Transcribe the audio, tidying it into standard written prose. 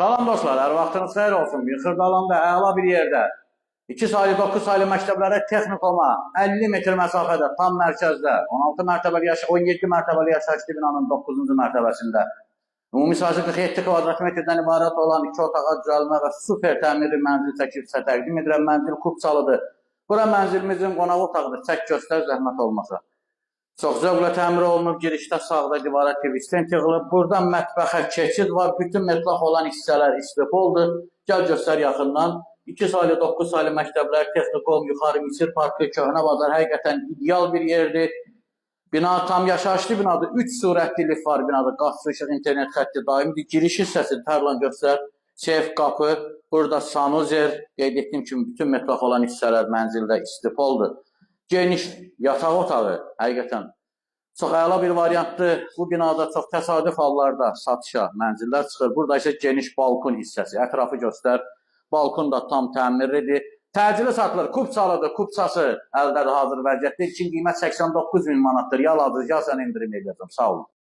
Salam dostlar, hər vaxtınız xeyir olsun. Bir Xırdalanda əla bir yerdə 2 saylı, 9 saylı məktəblərə, texnikuma 50 metr məsafədə, tam mərkəzdə, 16 mərtəbəli yaşa 17 mərtəbəli yaşayışlı binanın 9-cu mərtəbəsində. Ümumi sahəsi 47 kvadrat metrdən ibarət olan 2 otağa düzəlmə və super təmirli mənzil çəkib sizə təqdim edirəm. Mənzil kupçalıdır. Bura mənzilimizin qonaq otağıdır. Çək göstər zəhmət olmasa. Çox zövqlə təmir olunub, girişdə sağda divara TV stand yığılıb. Buradan mətbəxə keçid var. Bütün metlaq olan hissələr istipoldur. Gəl göstər yaxından. 2 saylı, 9 saylı məktəblər, texnikum, yuxarı Misir parkı, Köhnə bazar həqiqətən ideal bir yerdir. Bina tam yaşayışlı binadır. 3 sürətli lift var binada. Qaz, su, işıq, internet xətti daimidir. Giriş hissəsi Tərlan göstər. Seyf qapı, burada sanuzer. Qeyd etdiyim kimi bütün metlaq olan hissələr mənzildə istipoldur. Geniş yataq otağı həqiqətən çox əla bir variantdır. Bu binada çox təsadüf hallarda satışa mənzillər çıxır. Burada isə geniş balkon hissəsi. Ətrafı göstər. Balkon da tam təmirlidir. Təcili satılır. Kupçalıdır. Kupçası əldədir hazır vəziyyətdə. İlkin qiymət 89 min manatdır. Ya alıcı, ya sən endirim eləyəcəm. Sağ olun.